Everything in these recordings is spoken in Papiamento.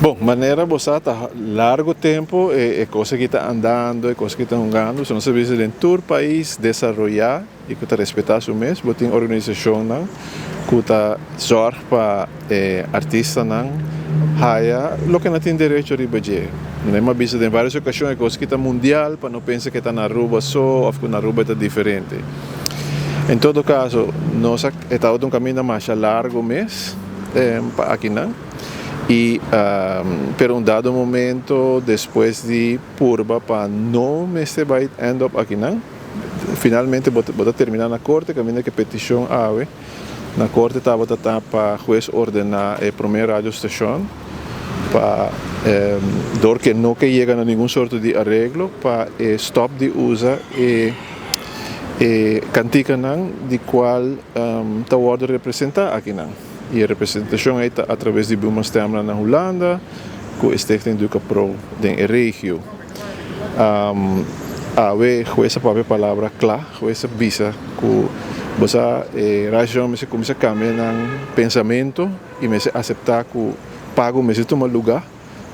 Bon, manera bo sa ta largo tempo e cos aki ta andando, e cos aki ta hungando, so nos a bisa den tur pais desaroya y cu ta respeta su mes, bo tin organisacionnan cu ta zorg pa e artistanan haya loke nan tin derecho riba dje. Nan a bisa den varios ocasion e cos aki ta mundial pa no pensa cu e ta na Aruba so of cu na Aruba e ta diferente. En todo caso, nos a e tabata un caminda masha largo mes pa akinan. Y pero un dado momento despues di purba pa no mester bay end up akinan, finalmente bo ta termina na corte caminda cu e peticion awe na corte tabata ta pa hues ordena e prome radio station pa dor cu no ke yega na ningun sorto di areglo pa e stop di usa e e canticanan di cual ta wordo representa akinan. I e representashon ei ta atraves di Buma Stemra na Hulanda ku e Stichting Duca Pro den e regio. Awe hues a papia palabra kla, hues a bisa ku bo sa e radiostacion mester kuminsá kambia nan pensamentu i mester aseptá ku pago mester tuma lugá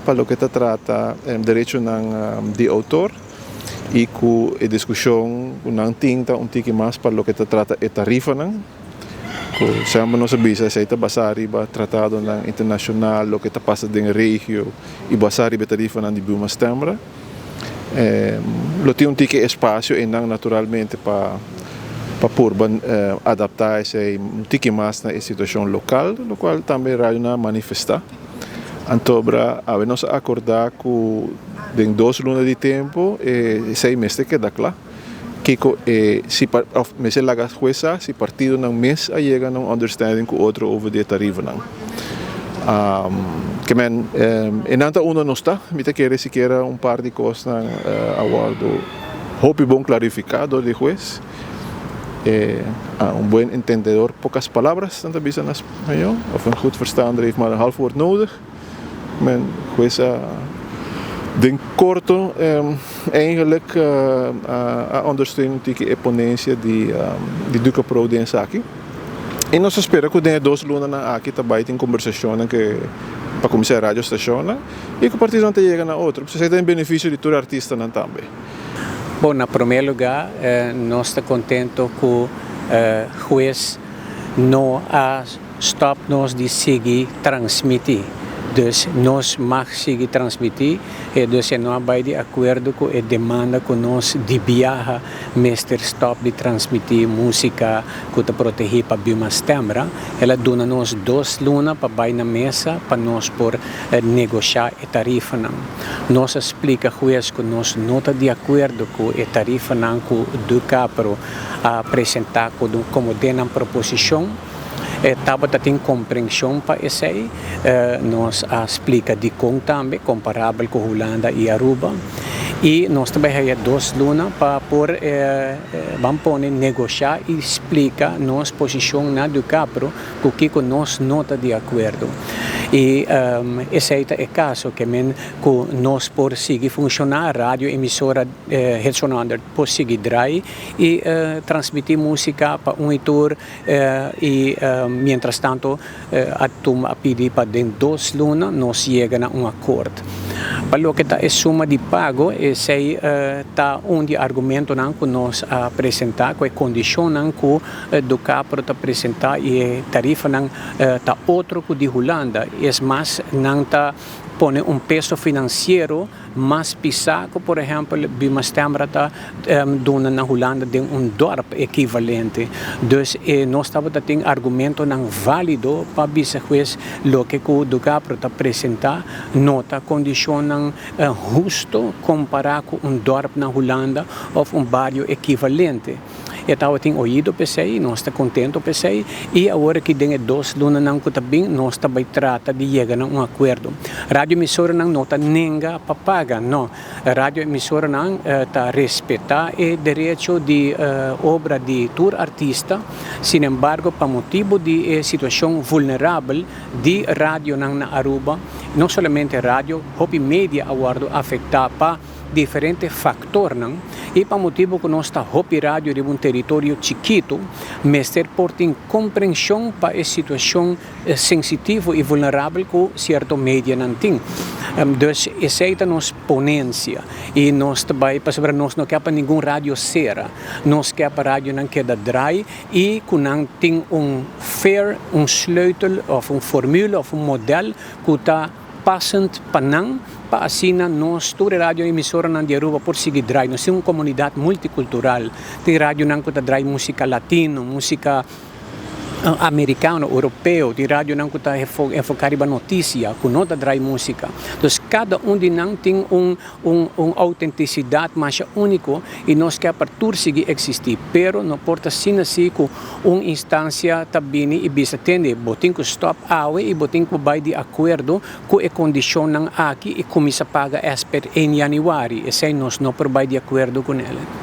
pa loke ta trata derechonan di outor i ku e diskushon ku nan tin ta un tiki mas pa loke ta trata e tarifanan. Ku semper nos a bisa esei ta basá riba tratadonan internashonal, loke ta pasa den e regio i basá riba e tarifanan di Buma Stembra. Lo tin un tiki espasio einan naturalmente pa pa purba adaptá esei un tiki mas na e situashon lokal, lokual tambe radionan a manifestá. Antobra awe nos a akordá ku den dos luna di tempu esei mester keda kla. Kiko e si of mester laga hues sa si partidonan mes a yega na un understanding ku otro over di e tarifanan. Ke men e nan ta unda nos ta, mi ta kere sikiera un par di kosnan a wòrdu hopi bon klarifiká dor di hues. E un buen entendedor pocas palabras nan ta bisa na spañó, of een goed verstaander heeft maar een half woord nodig. Men hues a den korto eigenlijk a ondersteun un tiki e ponencia di Duca Pro den esaki. Y nos ta spera cu den e dos lunanan aki ta bay tin conversacionnan ke pa cuminsa e radiostacionnan y cu partidonan ta yega na otro. Esaki ta den beneficio di tur artistanan tambe. Bon, na prome lugar nos ta contento cu hues no a Stop nos di sigui transmiti. Dus nos mag sigui transmiti e dus e no a bai di akuerdo ku e demanda ku nos di biaha mester stop di transmiti musika ku ta protehi pa Buma Stemra. El a duna nos dos luna pa bai na mesa pa nos por negosha e tarifanan. Nos a splika hues ku nos no ta di akuerdo ku e tarifanan ku Ducapro a presenta komo den nan proposishon. E tabata tin komprenshon pa esei. Nos a splika dikon tambe, komparabel ku Hulanda i Aruba. I nos ta bai haya dos luna pa por ban pone negoshá i splika nos posishon na Ducapro ku kiko nos no ta di akuerdo. I esei ta e kaso, ke men ku nos por sigui funshoná, radio emisora Hits 100 por sigui drai i transmití músika pa un i tur. I mientras tanto a tuma a pidi pa den dos luna nos yega na un akord. Pa loke ta e suma di pago esei ta un di argumentonan ku nos a presenta ku e kondishonnan ku Ducapro ta presenta i e tarifanan ta otro ku di Hulanda. Es mas nan ta pone un peso finansiero Mas pisá ku por ehèmpel Buma Stemra ta duna na Hulanda den un dòrp ekivalente. Dus e nos tabata tin argumentonan válido pa bisa hues loke ku Dugapro ta presentá no ta kondishonnan husto kompará ku un dòrp na Hulanda òf un bario ekivalente. E tabatin oido p'esei, nos ta contento p'esei y awor aki den e dos lunanan cu ta bin nos ta bay trata di yega na un acuerdo. Radioemisoranan no ta nenga pa paga, no. Radioemisoranan ta respeta e derecho di obra di tur artista, sin embargo pa motibo di e situacion vulnerabel di radionan na Aruba, no solamente radio, hopi media a wordo afecta pa. diferente faktornan i pa motibu ku nos ta hopi radio riba un teritorio chikitu, mester por tin komprenshon pa e situashon sensitivo i vulnerabel ku sierto medianan tin. Dus esei ta nos ponensia i nos ta bai pasobra nos no ke pa ningun radio sera, nos ke pa radionan keda drai i ku nan tin un fair, un sleutel òf un formule òf un modèl ku ta passend pa nan pa asina nos tur e radio emisoranan di Aruba por sigui drai. Nos tin un komunidat multikultural, tin radionan ku ta drai músika latino, músika americano, europeo, tin radionan ku ta enfoká riba notisia, ku no ta drai músika. Dus kada un di nan tin un un un autentisidat masha úniko i nos ke pa tur sigui eksistí. Pero no por ta asina si ku un instansia ta bini i bisa, Tende, bo tin ku stòp awe i bo tin ku bai di akuerdo ku e kondishonnan aki i kuminsá paga esper 1 yanüari. Esei nos no por bai di akuerdo ku nel.